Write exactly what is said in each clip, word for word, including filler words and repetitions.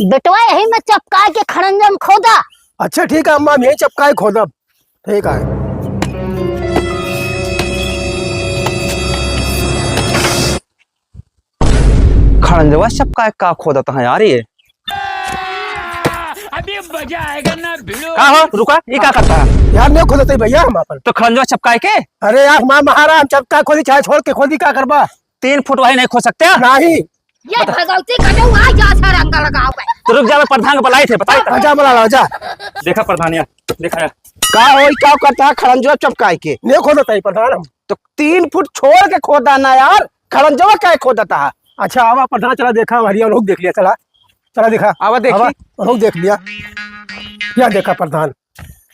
बेटवा, यही में चपकाए के खड़ंजा में खोदा। अच्छा ठीक है अम्मा, हम यही चपकाए खोदब। ठीक है। खड़ंजवा चपकाए का खोदत है यार ये? अभी मजा आएगा ना भिड़ो। का हो, रुका, ये का करता है? यार, नहीं खोदते भैया हम अपन। तो खड़ंजवा चपकाए के? अरे यार, माँ महाराज, हम चपकाए खोदी, चाहे छोड़ के खोदी, का करबा? तीन फुट वही नहीं खोद सकते? नहीं। ये भगवती का जो आ जा सर अंदर लगाओ भाई। तो रुक जा, मैं प्रधान को बुलाई थे, बताई। आजा, बुला ला, आजा। देखा प्रधान यार, देखा यार। का होई, का करता है खड़ंजवा चपकाए के? नहीं खोदता है प्रधान हम। तो तीन फुट छोड़ के खोदा ना यार, खड़ंजवा काहे खोदता है? अच्छा, आवा प्रधान, चला देखा, हरिया लोग देख लिया, चला, चला देखा। आवा देखी। आवा, लोग देख लिया। क्या देखा प्रधान?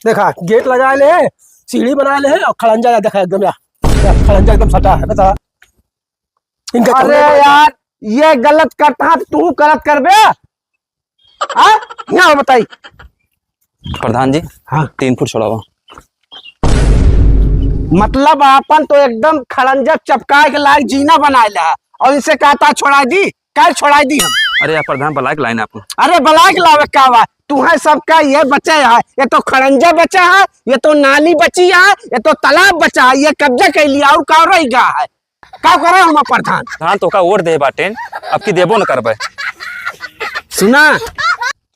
देखा, गेट लगा ले, सीढ़ी बना ले और खड़ंजा या देखा एकदम या, या खड़ंजा एकदम सटा है, बता। इनका अरे छोड़ने का यार, ये गलत करता है, तू गलत करबे? हाँ? यहाँ बताई। प्रधान जी, हाँ। तीन फुट छोड़ावा। मतलब, आपन तो एकदम खड़ंजा चपकाए के लायक जीना बनाए ला, और इनसे कहता छोड़ा दी, काहे छोड़ा दी हम? अरे यार प्रधान, बुलाए के लाइन आपको। अरे बुलाए के लावे का बा? तू है सबका ये बचा है, ये तो खड़ंजा बचा है, ये तो नाली बची है, ये तो तालाब बचा है, ये कब्जा कर लिया, और का रह गया है? का करे हम प्रधान? प्रधान, तोका वोट दे बाटेन, अब की देबो न करबे। सुना,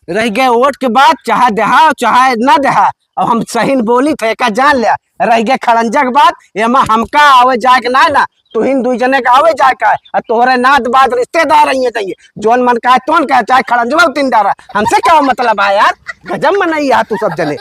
रह गए वोट के बात, चाहे देहा चाहे ना देहा, अब हम सही न बोली थे, का जान लिया। रह गए खड़ंजा के बात, एमा हमका आवे जाए के ना, ना तुहिन दुई जने के आवे जाए का है, और तोहरे नात बात रिश्तेदार आइए जाइए, जौन मन का है तोन का है, चाहे खड़ंजवा उतिन डारा, हमसे क्या मतलब है यार? गजब मनई यार तू सब जने।